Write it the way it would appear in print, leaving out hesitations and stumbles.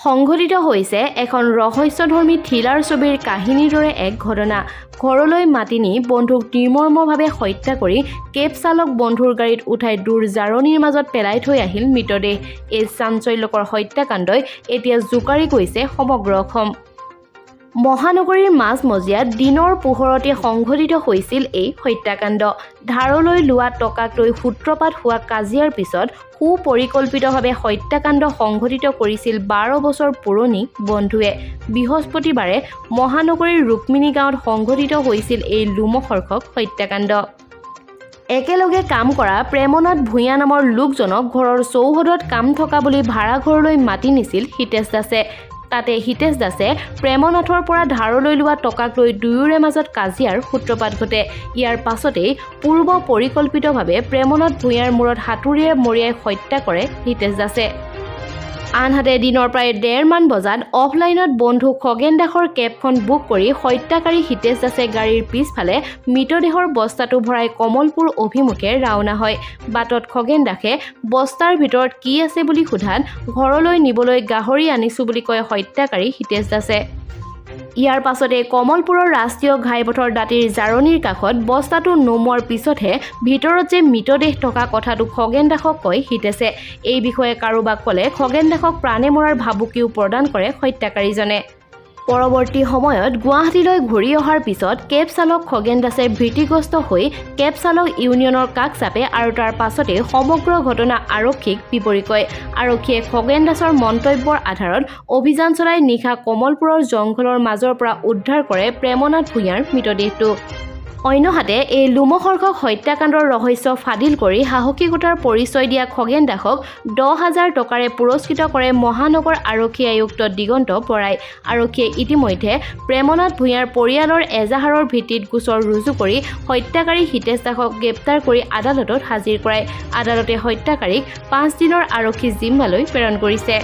সংঘটিত হৈছে এখন ৰহস্যধৰ্মী থ্ৰিলাৰ ছবিৰ কাহিনীৰ দৰে এক ঘটনা। ঘৰলৈ মাতি নি বন্ধুক নিৰ্মমভাৱে হত্যা কৰি কেব চালক বন্ধুৰ গাড়ীত উঠাই দূৰ জাৰণিৰ মাজত পেলাই থৈ আহিল মৃতদেহ। এই চাঞ্চল্যকৰ হত্যাকাণ্ডই এতিয়া জোকাৰি গৈছে সমগ্ৰ অসম। মহানগৰীৰ মাজমজিয়াত দিনৰ পোহৰতে সংঘটিত হৈছিল এই হত্যাকাণ্ড। ধাৰলৈ লোৱা টকাক লৈ সূত্ৰপাত হোৱা কাজিয়াৰ পিছত সুপৰিকল্পিতভাৱে হত্যাকাণ্ড সংঘটিত কৰিছিল 12 বছৰ পুৰণি বন্ধুৱে। বৃহস্পতিবাৰে মহানগৰীৰ ৰুক্মিণী গাঁৱত সংঘটিত হৈছিল এই লোমহৰ্ষক হত্যাকাণ্ড। একেলগে কাম কৰা প্ৰেমনাথ ভূঞা নামৰ লোকজনক ঘৰৰ চৌহদত কাম থকা বুলি ভাড়াঘৰলৈ মাতি নিছিল হিতেশ দাসে। তাতে হিতেশ দাসে প্ৰেমনাথৰ পৰা ধাৰলৈ লোৱা টকাক লৈ দুয়োৰে মাজত কাজিয়াৰ সূত্ৰপাত ঘটে। ইয়াৰ পাছতেই পূৰ্ব পৰিকল্পিতভাৱে প্ৰেমনাথ ভূঞাৰ মূৰত হাতুৰীৰে মৰিয়াই হত্যা কৰে হিতেশ দাসে। আনহাতে, দিনৰ প্ৰায় 1:30মান বজাত অফলাইনত বন্ধু খগেন দাসৰ কেবখন বুক কৰি হত্যাকাৰী হিতেশ দাসে গাড়ীৰ পিছফালে মৃতদেহৰ বস্তাটো ভৰাই কমলপুৰ অভিমুখে ৰাওনা হয়। বাটত খগেন দাসে বস্তাৰ ভিতৰত কি আছে বুলি সোধাত ঘৰলৈ নিবলৈ গাহৰি আনিছো বুলি কয় হত্যাকাৰী হিতেশ দাসে। ইয়াৰ পাছতে কমলপুৰৰ ৰাষ্ট্ৰীয় ঘাইপথৰ দাঁতিৰ জাৰণিৰ কাষত বস্তাটো নমোৱাৰ পিছতহে ভিতৰত যে মৃতদেহ থকা কথাটো খগেন দাসক কয় হিতেশে। এই বিষয়ে কাৰোবাক ক'লে খগেন দাসক প্ৰাণে মৰাৰ ভাবুকিও প্ৰদান কৰে হত্যাকাৰীজনে। পৰৱৰ্তী সময়ত গুৱাহাটীলৈ ঘূৰি অহাৰ পিছত কেব চালক খগেন দাসে ভীতিগ্ৰস্ত হৈ কেব চালক ইউনিয়নৰ কাষ চাপে আৰু তাৰ পাছতেই সমগ্ৰ ঘটনা আৰক্ষীক বিৱৰি কয়। আৰক্ষীয়ে খগেন দাসৰ মন্তব্যৰ আধাৰত অভিযান চলাই নিশা কমলপুৰৰ জংঘলৰ মাজৰ পৰা উদ্ধাৰ কৰে প্ৰেমনাথ ভূঞাৰ মৃতদেহটো। অন্যহাতে, এই লোমহৰ্ষক হত্যাকাণ্ডৰ ৰহস্য ফাদিল কৰি সাহসিকতাৰ পৰিচয় দিয়া খগেন দাসক 10,000 টকাৰে পুৰস্কৃত কৰে মহানগৰ আৰক্ষী আয়ুক্ত দিগন্ত বৰাই। আৰক্ষীয়ে ইতিমধ্যে প্ৰেমনাথ ভূঞাৰ পৰিয়ালৰ এজাহাৰৰ ভিত্তিত গোচৰ ৰুজু কৰি হত্যাকাৰী হিতেশ দাসক গ্ৰেপ্তাৰ কৰি আদালতত হাজিৰ কৰায়। আদালতে হত্যাকাৰীক 5 দিনৰ আৰক্ষী জিম্মালৈ প্ৰেৰণ কৰিছে।